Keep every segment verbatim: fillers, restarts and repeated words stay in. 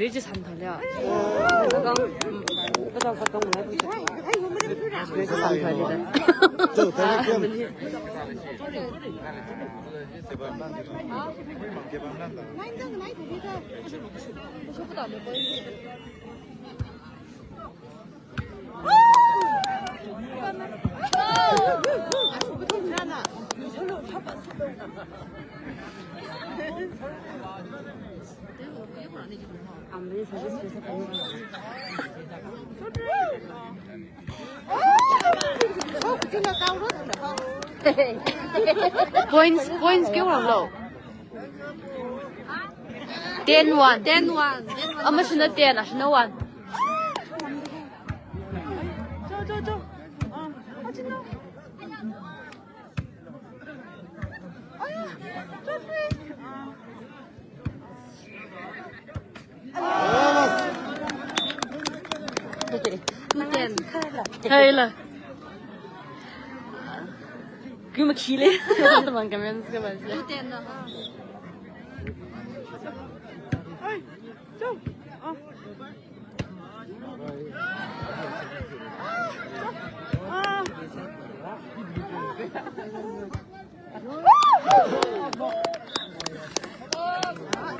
Kharei chi samphangli. Kachang kachang ngai. Chi samphangli da. Points, points kayākha lo? Ten one. Ten one. Amashina ten, ashina one. Two ten. Hai la. Kyu makhili. Tamang comments ka ba. Two ten na.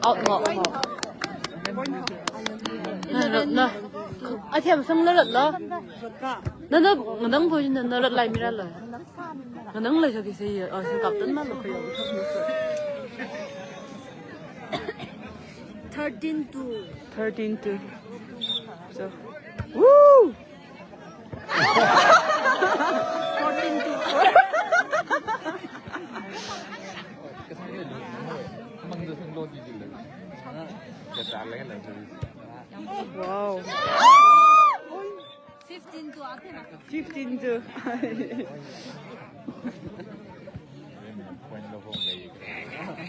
Out, out, out. Na, na, na. Athem sang la la. Na, na, nganang po na, na la lai mira la. Nganang la sa ki sa ya. Oh, sa captain ma lo ko ya. Thirteen two. Thirteen two. So. Woo! Fourteen to four. Wow. Fifteen to Athena. Fifteen to.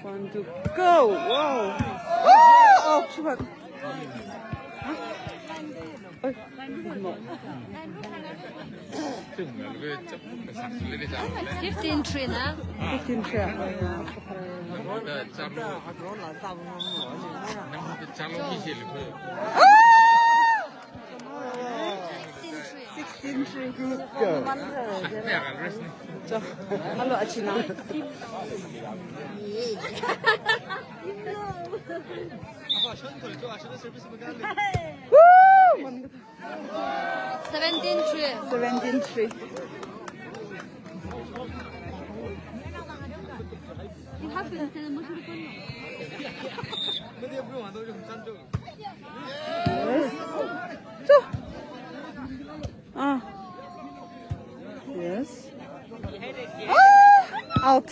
One, two, go! Wow! Oh, super. Huh? Oi, no. Fifteen three na? Fifteen three. Sixteen three. Sixteen three. Good girl. Cho. Hello, Achina. Woo! Seventeen three. Seventeen three. Yes. Cho. Ah. Yes. Ah! Out.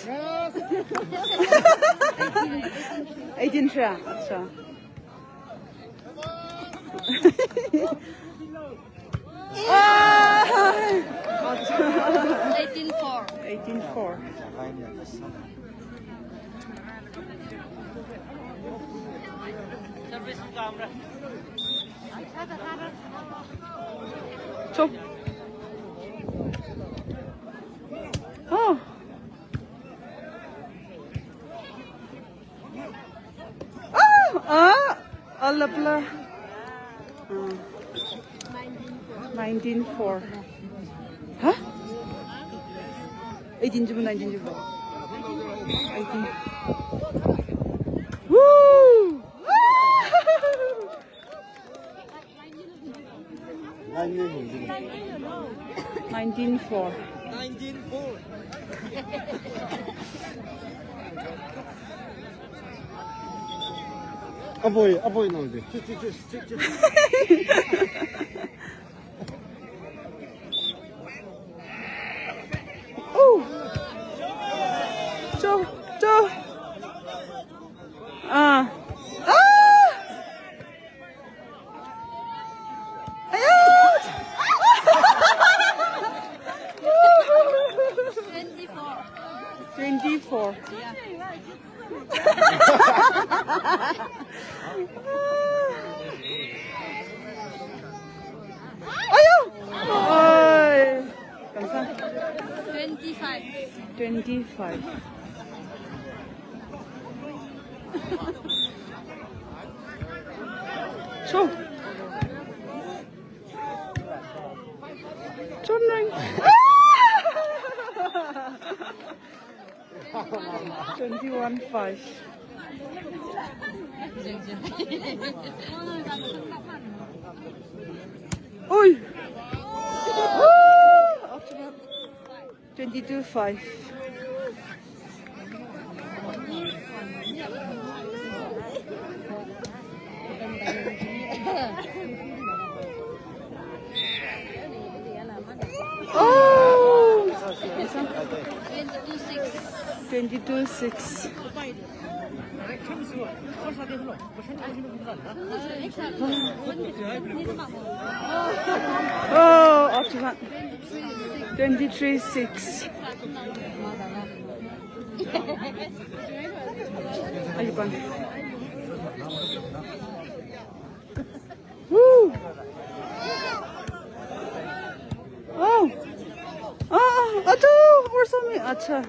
Eighteen three. Acha. Ah! Out. Eighteen four. Eighteen four. Cho. Oh. Ah, ah, alapla. Ah. Nineteen four. Huh? Eighteen jibu, nineteen jibu. Eighteen. Woo! Nineteen four. Nineteen four. Avoid, avoid now. Oh. Cho, cho. Ah. Ah! Ayat! Twenty-four. Twenty-four. Yeah. Ayo! Oi. Twenty-five. Twenty-five. Cho. Chonreng. Twenty-one five. Oi. Twenty-two five. Oh! Twenty-two six. Twenty-two six. Oh, up to that. Twenty-three six. Are you going? Woo! Oh! Ah, ah, achu, or something. Acha.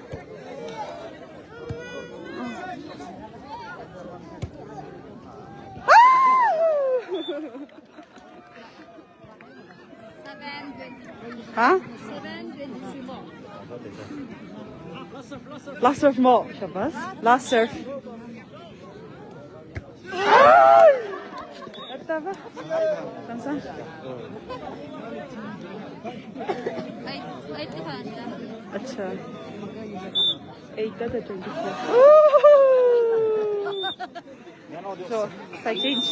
Ah! Huh? Last serve more. Shabash. Last serve. Acha. Eight out of twenty-four. So, side change.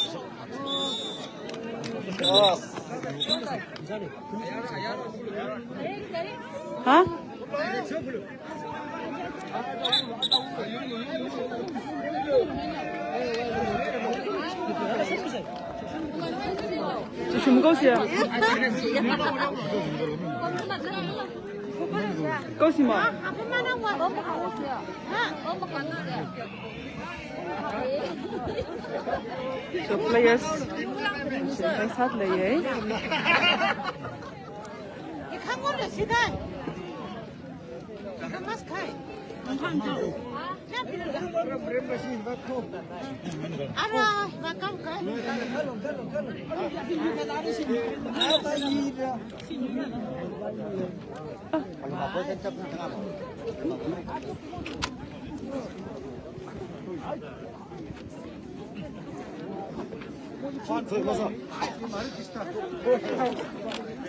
Huh? Chushum kousi ya. Kousi ma. So players, sāda leiya.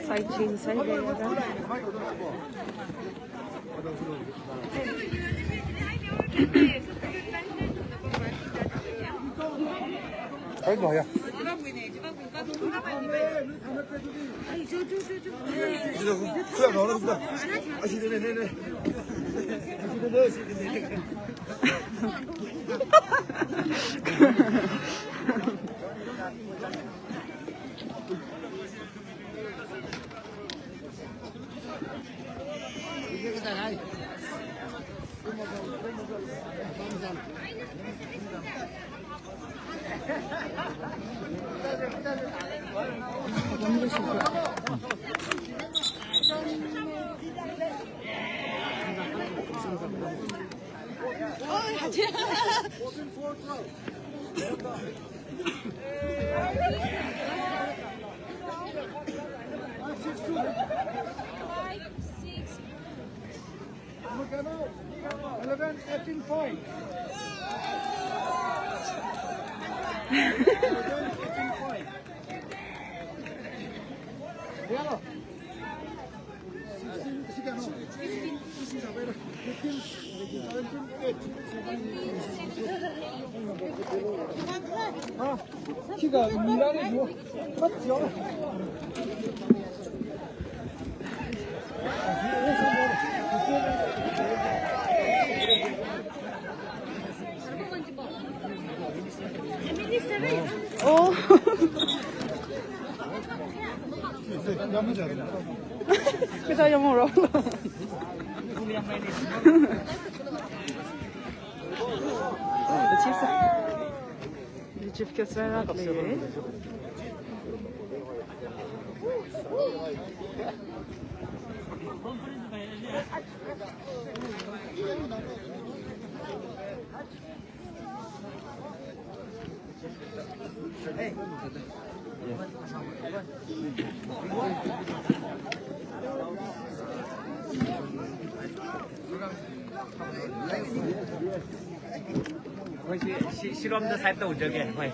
Side change, side change. Hai, no, ya. Eleven, eighteen, five. Eleven, eighteen, five. Yellow. Oh. Kita yang mau. Chief, chief guest rāra lei. ꯍꯣꯏ, ꯁꯤ, ꯁꯤ, ꯁꯤꯔꯣꯝꯗ side ꯇꯧꯖꯒꯦ, ꯍꯣꯏ꯫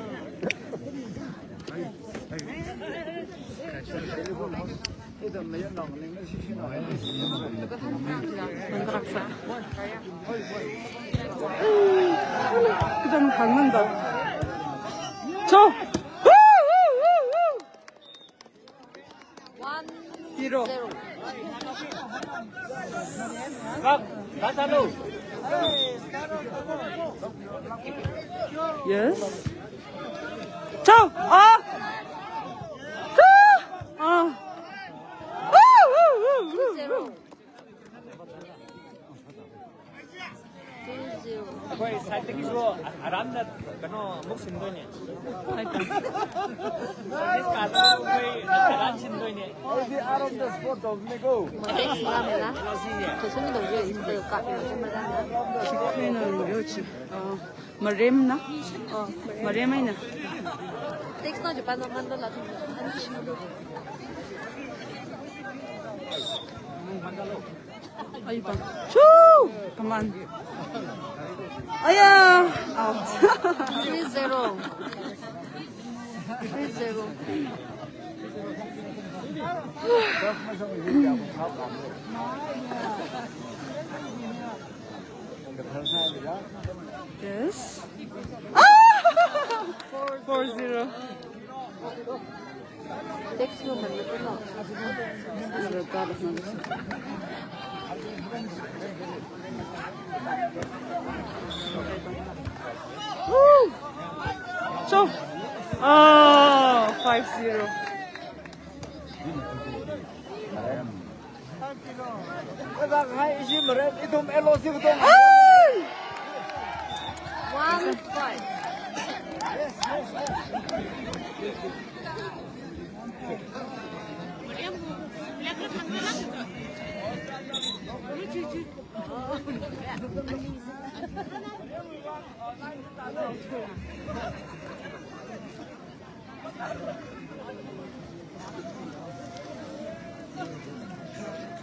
ꯈꯤꯇꯪ ꯍꯥꯡꯍꯟꯕ꯫ ꯆꯣ! One zero. Zero. Yes. Chao! Ah! Chao! Ah! Woo, woo, woo, woo, woo. Zero. Two zero. ꯑꯩꯈꯣꯏ side ꯇꯒꯤꯁꯨ ꯑꯔꯥꯝꯅ ꯀꯩꯅꯣ ꯑꯃꯨꯛ ꯁꯤꯟꯗꯣꯏꯅꯦ꯫ Service ꯀꯥꯗꯣ ꯑꯩꯈꯣꯏ ꯑꯔꯥꯝ ꯁꯤꯟꯗꯣꯏꯅꯦ꯫ ꯑꯩꯗꯤ ꯑꯔꯥꯝꯅ support ꯇꯧꯕꯅꯦꯀꯣ꯫ ꯃꯔꯦꯝ ꯁꯤꯡꯔꯥꯝꯅ꯫ ꯊꯣꯏꯁꯨꯝ ꯇꯧꯖꯩ, ꯁꯤꯗ ꯀꯥꯞꯄꯤꯕ ꯃꯔꯝꯅ꯫ ꯑꯩꯈꯣꯏꯅ ꯌꯣꯠꯁꯤ, ꯑ, ꯃꯔꯦꯝꯅ꯫ ꯑ, ꯃꯔꯦꯝ ꯑꯩꯅ꯫ Text ꯅ ꯖꯄꯥꯟ ꯃꯃꯥꯟꯗ ꯂꯥꯛ꯫ ꯑꯩ ꯄꯥꯝ-, ꯆꯨ! Come on. ꯑꯌꯥ! Out. Three zero. Three zero. Yes. Ah! Four zero. Text no man ko no. Woo! So, oh, five zero. Kadang hai isi meren, ithum L O C betul. One five.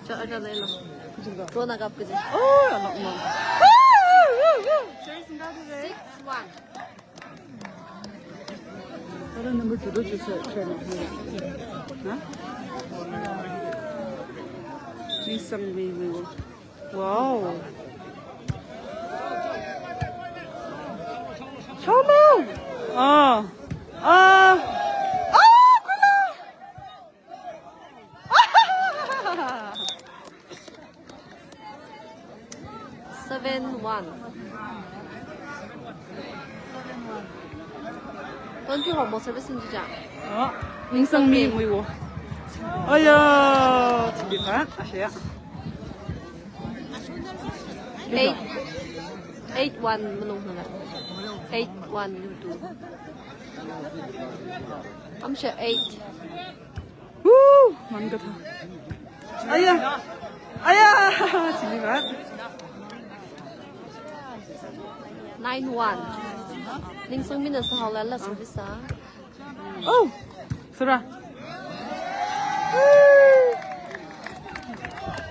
Cha, ana lei lo. Drone na kap kaji. Oh, anak mang. Six one. Para number two lo jusa, try na. Ha? Nisang Wei Wei. Wow. Chao Mao. Ah. Ah. Ah, kula. Seven one. Don't you have more service in Jija? Oh, Ningsangmi Muiwo. Aya, tinggi pa, asya. Eight, eight one manung na. Eight one two. I'm sure eight. Woo! Man ka tha. Aya! Aya! Chili ba? Nine one. Ningsangmina sa hao lala service a. Oh! Sura.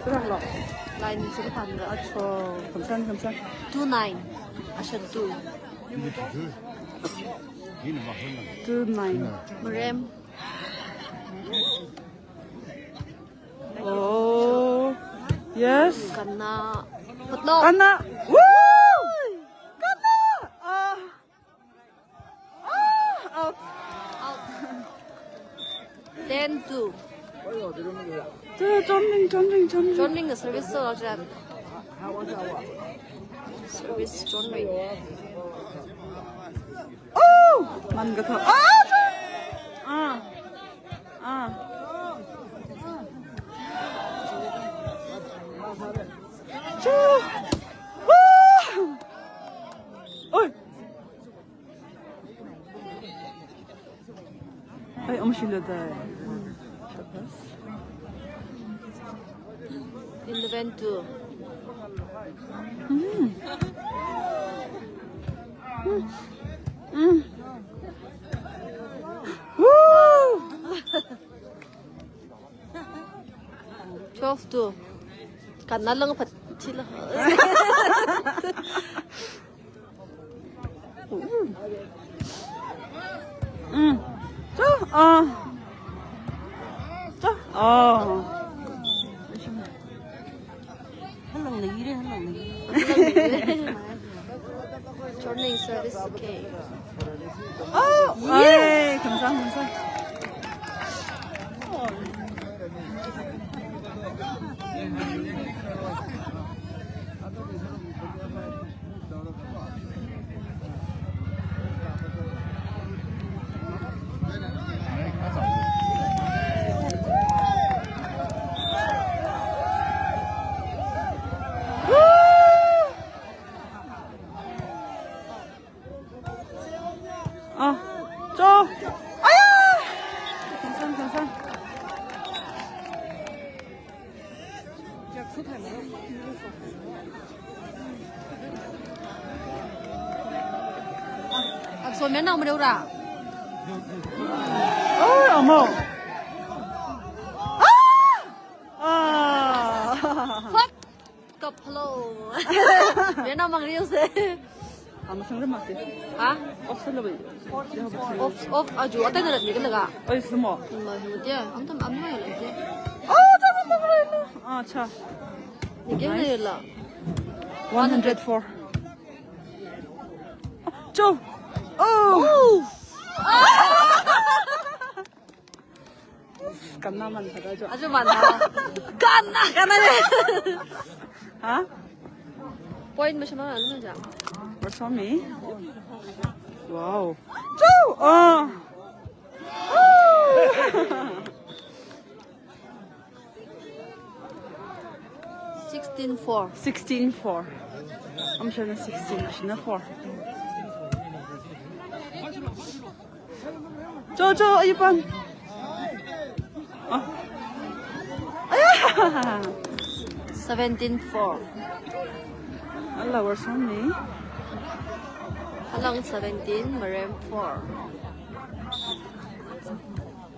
Sura lo. Line sura pan ra. Acho, kamsan, kamsan. Two nine. Asha two. Two nine. Marem. Oh, yes. Kana. Patlo. Kana. Woo! Kana. Ah. Ah, out. Out. Ten two. Two, Chonming, Chonming, Chonming. Chonming na service so out. Service Chonming. Oh! Man ka tha. Ah! Ah! Ah! Choo! Woo! Oi! Ai, amshila da. Eleven two. Hmm. Tu. Kanna lang phat thila. Mm. Cho, ah. Cho, ah. Halang lagi re, halang lagi. Chorning service, okay. Oh, yeah. Ai, kamsang, kamsang. Ah, cho. Aya! Kamsang, kamsang. Akso mena umre ura. Oh, amo. Ah! Ah! Fuck. Kapalo. Mena mang riu se. Ama sangra masi. Ha? Off sala bai. Off, off, aju, atai na rat ni kalaga. Oi, sumo. Allah, hu dia. Ang tam am mai dia. Oh, tam am mai. Ah, cha. Ni kya na la? One hundred four. Cho. Oh. Kanna man thada cho. Aju man tha. Kanna, kanna le. Ha? Point mashama anu ja. What's on me? Wow. Cho. Oh. Sixteen four. Sixteen four. I'm sure sixteen, shina four. Cho, cho, ayu pan. Ah. Aya. Seventeen four. Allah, what's on me? Alang seventeen, Marem four.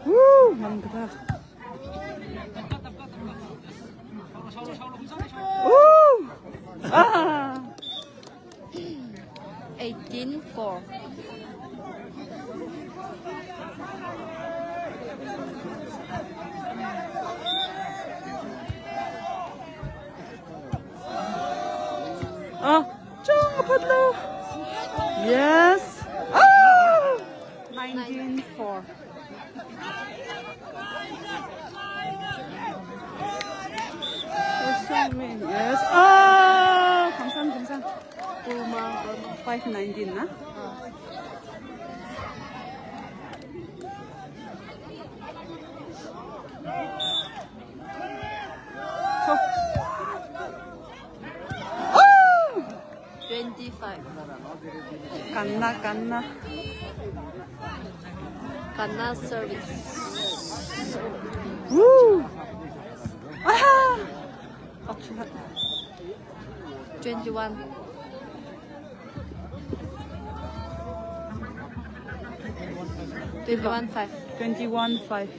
Woo, man kata. Ooh! Ah! Eighteen four. Ah, chung apatlo. Yes. Ah! Nineteen four. Yes. Ah, kamsang, kamsang. Uma, uma. Five nineteen, na? Ah. So. Ah! Twenty-five. Kanna, kanna. Kanna service. Woo! Aha! Twenty-one. Twenty-one five. Twenty-one five.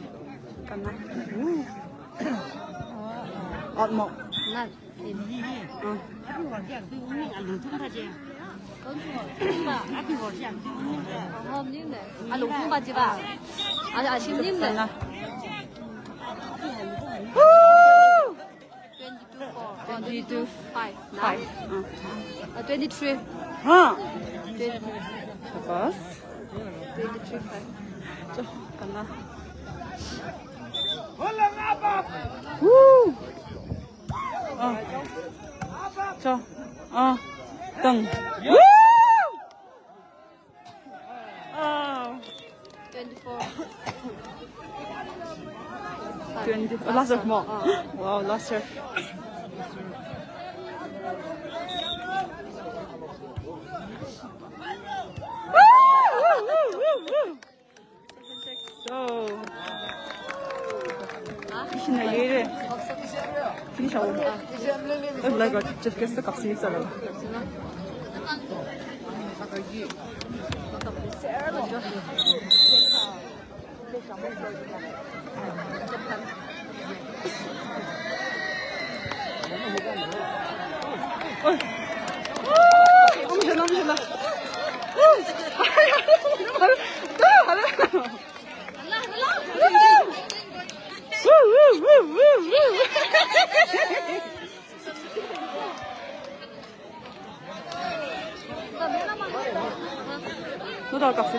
Kanna. Woo! Out more. Not. Twenty-two five. Twenty-three. Huh? Twenty-three five. Cho, kanna. Woo! Ah. Cho. Ah. Tang. Woo! Ah. Twenty-four. Twenty. Oh, last serve mo. Ah. Wow, last serve. Woo! Woo! Woo! Woo! Woo! So, ishi na yere. Finish awo. Oh my God, chief guest ka kapsi sala. Nuda kapsi.